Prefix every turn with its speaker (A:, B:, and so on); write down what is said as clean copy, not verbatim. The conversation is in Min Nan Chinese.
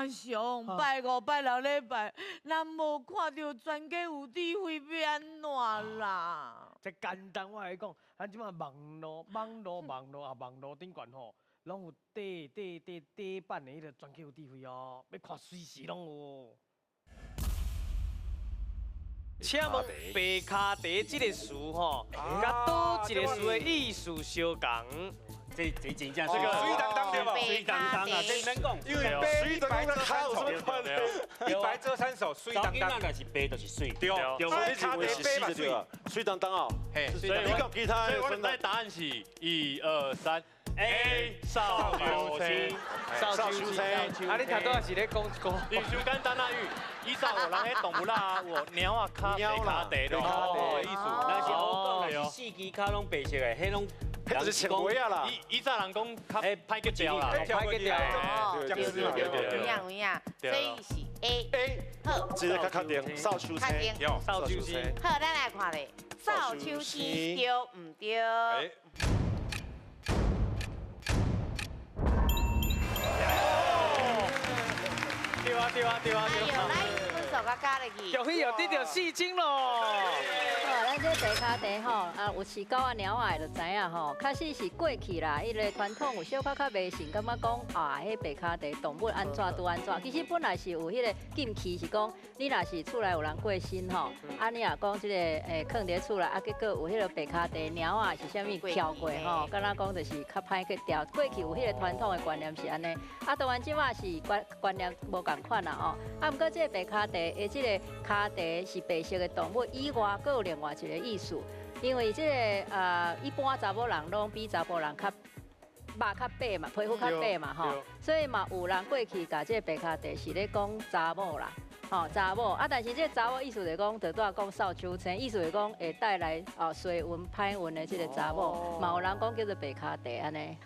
A: 阿雄，拜五拜六禮拜，咱無看著全家有智慧欲按怎啦？
B: 這簡單，我共你講，咱這擺網路、網路、網路啊，網路頂懸吼，攏有底底底底版的彼个全家有智慧哦，欲看隨時攏有。請問白跤茶這个詞吼，佮佗一个詞的意思相仝？
C: 這真正
D: 這個媠當當對無？
C: 媠當當啊，這免講，
D: 因為白一白遮三醜，一白遮三醜，媠當當。
C: 若是白就是媠，
D: 對，
E: 對，你認為是死就對啊，媠當當哦。
D: 嘿，
E: 所以你講其他，
F: 所以我們答案是一二三，A 掃帚星，
B: 掃帚星。啊，你頭拄仔是咧講一個，
F: 因為傷簡單啊，因為以前有人彼動物啦，有貓仔跤白跤茶咯，意思。
C: 若是我講，若是四支跤攏白色的，彼攏。
E: 彼就是穿襪仔啦。
F: 以前人講較歹結掉啦，
B: 歹結掉。
A: 對對對對，有影有影，所以是 A。
E: A。
A: 好，
E: 這个較確定，掃帚星。
B: 掃帚星。
A: 好，咱來看咧，掃帚星對毋對？
F: 對啊對啊對啊對啊！
A: 來，分數較加入去。
B: 恭喜又得著四千囉。
G: 咱這白跤茶吼，啊有飼狗仔貓仔的就知影吼，確實是過去啦，彼个傳統有小可較迷信，感覺講啊，彼白跤茶動物按怎拄按怎，其實本來是有彼个禁忌，是講你若是厝內有人過身吼，啊你若講這个囥佇厝內，啊結果有彼个白跤茶貓仔是啥物跳過吼，敢若講就是較歹去掉。過去有彼个傳統的觀念是按呢，啊當然這馬是觀念無仝款啦吼，啊毋過這个白跤茶的這个跤茶是白色的動物以外，閣有另外一個意思，因為這个一般查某人攏比查埔人較肉較白嘛，皮膚較白嘛吼，所以嘛有人過去共這个白跤茶是咧講查某啦，吼查某啊，但是這个查某意思就是講，就拄仔講掃帚星，意思就是講會帶來衰運歹運的這个查某，嘛有人講叫做白跤茶按呢。